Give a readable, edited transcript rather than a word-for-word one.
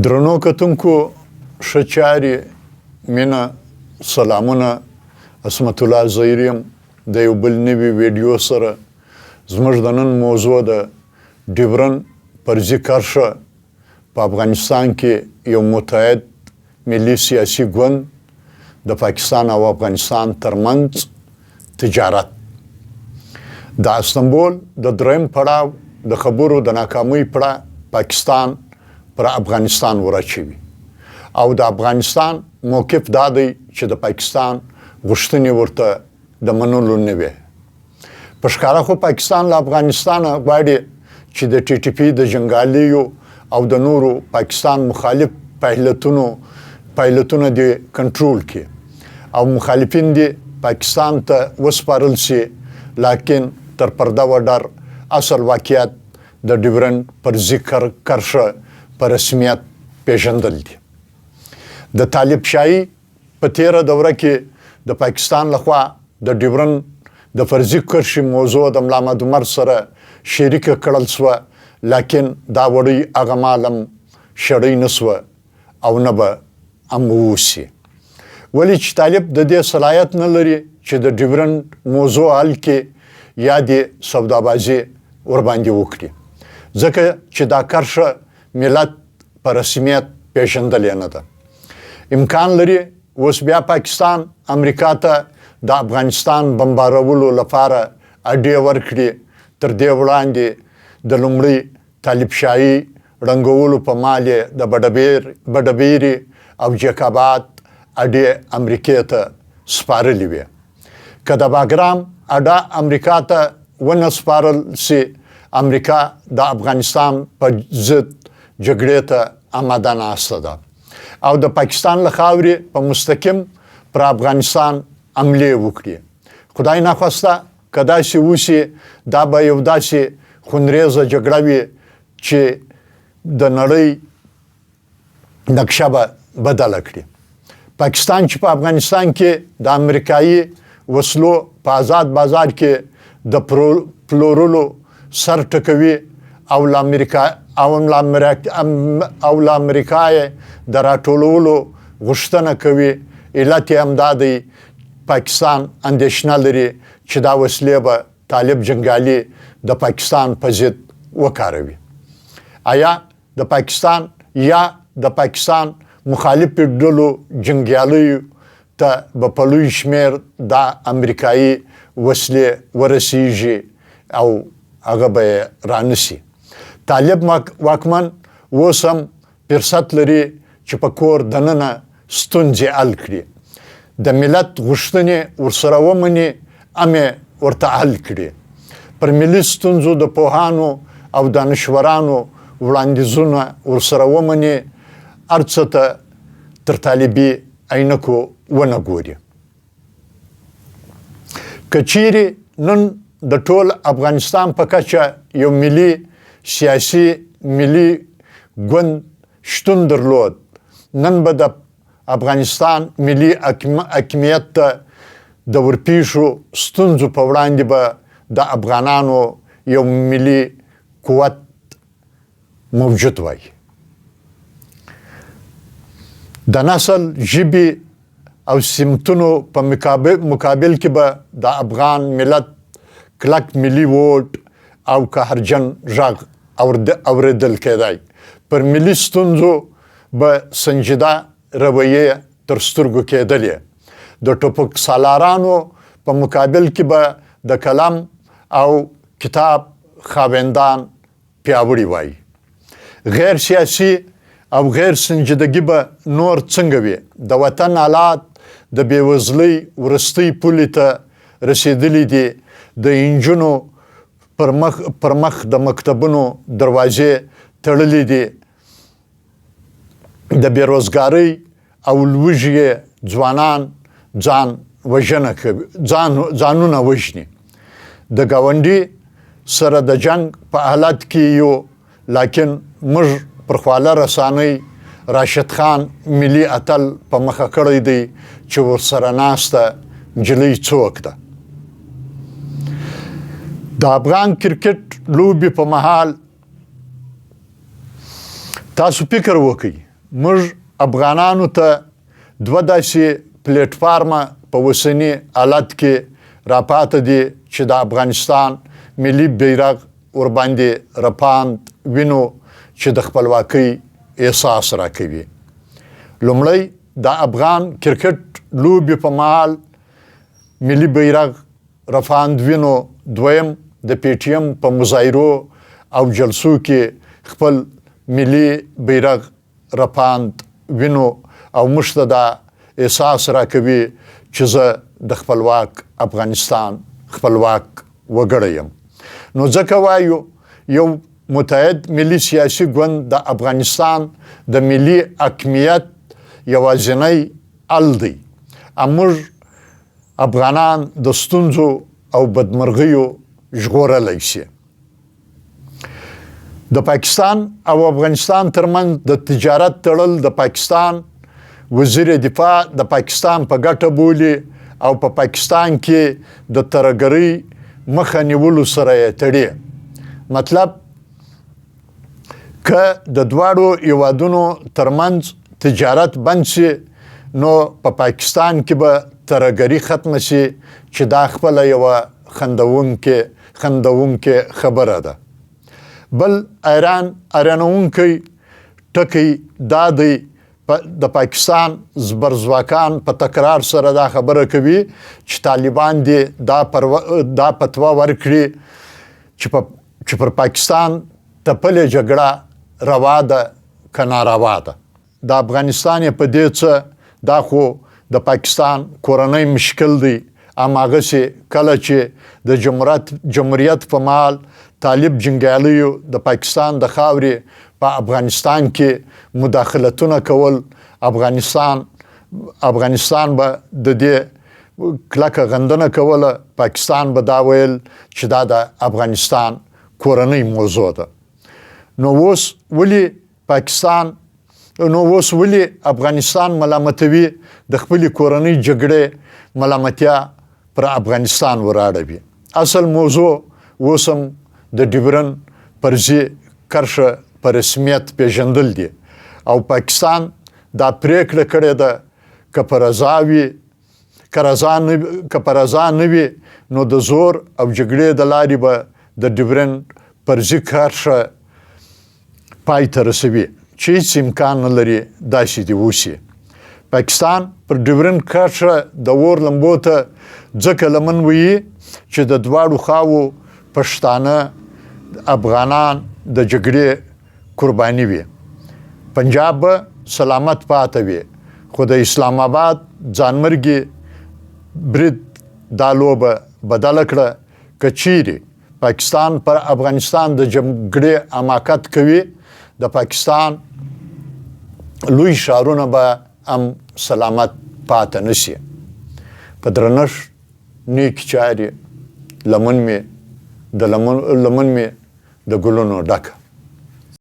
درنو کتونکو ښه چارې مینه سلامونه. عصمت الله زهیر یم د یو بل نوي ویډیو سره. زموږ د نن موضوع ده ډیورن فرضي کرښه، په افغانستان کې یو متحد ملي سیاسي ګوند، د پاکستان او افغانستان ترمنځ تجارت. د استنبول د دریم پړاو د خبرو د ناکامۍ پړه پاکستان پر افغانستان وراچوي او د افغانستان موقف دا دی چې د پاکستان غوښتنې ورته د منلو نه وي. په ښکاره خو پاکستان له افغانستانه غواړي چې د ټي ټي پي د جنګالیو او د نورو پاکستان مخالف پایلتونه دې کنټرول کړي او مخالفین دې پاکستان ته وسپارل شي، لاکن تر پرده وډر اصل واقعیت د ډیورنډ فرضي کرښه په رسمیت پیژندل دي. د طالب شاهي په تیره دوره کې د پاکستان لخوا د ډیورنډ د فرضي کرښې موضوع د ملا محمد عمر سره شریکه کړل شوه، لاکن دا وړۍ هغه مالم شړۍ نه شوه او نه به هم ووسي، ولې چې طالب د دې صلاحیت نه لري چې د ډیورنډ موضوع حل کړي یا دې سودابازي ورباندې وکړي، ځکه چې دا کرښه ملت په رسمیت پیژندلې نه ده. امکان لري اوس بیا پاکستان امریکا ته د افغانستان بمبارولو لپاره اډې ورکړي. تر دې وړاندې د لومړي طالب شاهي ړنګولو په مال یې د بډبیرې او جیک آباد اډې امریکې ته سپارلې وې. که د باګرام اډه امریکا ته ونه سپارل شي، امریکا د افغانستان په ضد جګړې ته آماده ناسته ده او د پاکستان له خاورې په مستقیم پر افغانستان حملې وکړي. خدای نخواسته که داسې وشي، دا به یو داسې خونریزه جګړه وي چې د نړۍ نقشه به بدله کړي. پاکستان چې په افغانستان کې د امریکایي وسلو په آزاد بازار کې د پلورلو سر ټکوي او له امریکا او له امریکا یې د راټولولو غوښتنه کوي، علت یې هم دا دی، پاکستان اندېښنه لري چې دا وسلې به طالب جنګیالي د پاکستان په ضد وکاروي. آیا د پاکستان یا د پاکستان مخالف ډلو جنګیالیو ته به په لوی شمېر دا امریکایي وسلې ورسیږي او هغه به یې رانسي؟ طالب واکمن اوس هم فرصت لري چې په کور دننه ستونزې حل کړي، د ملت غوښتنې ورسره ومني، هم یې ورته حل کړي، پر ملي ستونزو د پوهانو او دانشورانو وړاندیزونه ورسره ومني، هر څه ته تر طالبي عینکو ونه ګوري. که چیرې نن د ټول افغانستان په کچه یو ملي سیاسي ملي ګوند شتون درلود، نن به د افغانستان ملي حاکمیت ته د ورپیښو ستونزو په وړاندې به د افغانانو یو ملي قوت موجود وای. د نسل، ژبې او سمتونو په مقابل کې به د افغان ملت کلک ملي ووټ او قهرجن غږ اورېدل کېدای. پر ملي ستونزو به سنجیده رویې تر سترګو کېدلې. د ټوپک سالارانو په مقابل کې به د قلم او کتاب خاوندان پیاوړي وای. غیر سیاسي او غیر سنجیدګي به نور څنګه وي؟ د وطن حالات د بېوزلۍ وروستۍ پولې ته رسېدلي دي. د انجونو پر مخ د مکتبونو دروازې تړلې دي. د بېروزګارۍ او لوږې یې ځوانان ځان وژنه کوي، ځانونه وژني. د ګاونډي سره د جنګ په حالت کې یو، لاکن موږ پر خواله رسانۍ راشد خان ملي اتل په مخه کړی دی چې ورسره ناسته نجلۍ څوک ده. د افغان کرکټ لوبې په مهال تاسو فکر وکړئ. موږ افغانانو ته دوه داسې پلیټ فارمه په اوسني حالت کې راپاته دي چې د افغانستان ملي بیرغ ورباندې رپاند وینو چې د خپلواکۍ احساس راکوي. لومړی د افغان کرکټ لوبې په مهال ملي بیرغ رفاند وینو، دویم د پي ټي ایم په مظاهرو او جلسو کې خپل ملي بیرغ رپاند وینو او موږ ته دا احساس راکوي چې زه د خپلواک افغانستان خپلواک وګړی یم. نو ځکه وایو یو متحد ملي سیاسي ګوند د افغانستان د ملي حاکمیت یوازینی حل دی او موږ افغانان د ستونزو او بدمرغیو ژغورلی شي. د پاکستان او افغانستان ترمنځ د تجارت تړل د پاکستان وزیر دفاع د پاکستان په ګټه بولي او په پاکستان کې د ترهګرۍ مخه نیولو سره یې تړي. مطلب که د دواړو هیوادونو ترمنځ تجارت بند شي نو په پاکستان کې به ترهګري ختمه شي چې دا خپله یوه خندوونکې خندوونکې خبره ده. بل ایران ایرانوونکی ټکی دا دی د پاکستان زبرځواکان په تکرار سره دا خبره کوي چې طالبان دې دا دا فتوا ورکړي چې په چې پر پاکستان تپلې جګړه روا ده که ناروا ده. د افغانستان یې په دې څه، دا خو د پاکستان کورنی مشکل دی، هماغسې کله چې د جمهوریت جمهوریت په مهال طالب جنګیالیو د پاکستان د خاورې په افغانستان کې مداخلتونه کول، افغانستان افغانستان به د دې کلکه غندنه کوله، پاکستان به دا ویل چې دا د افغانستان کورنۍ موضوع ده. نو اوس ولې پاکستان نو اوس ولې افغانستان ملامتوي، د خپلې کورنۍ جګړې ملامتیا پر افغانستان وراړوي؟ اصل موضوع اوس هم د ډیورن فرضي کرښه په رسمیت پیژندل دي او پاکستان دا پریکړه کړې ده که په رضا وي که رضا نه که په رضا نه وي نو د زور او جګړې د لارې به د ډیورنډ فرضي کرښه پای ته رسوي چې هیڅ امکان نه لري داسې دې وشي. پاکستان پر ډیورنډ کرښه د اور لمبو ته ځکه لمن وهي چې د دواړو خواوو پښتانه افغانان د جګړې قرباني وي. پنجاب به سلامت پاته وي خو د اسلام آباد ځانمرګي برید دا لوبه بدله کړه. که چیرې پاکستان پر افغانستان د جګړې حماقت کوي د پاکستان لوی ښارونه به هم سلامت پاته نشي. په درنښت نیکې چارې، لمن مې د لمن مې د ګلونو ډکه.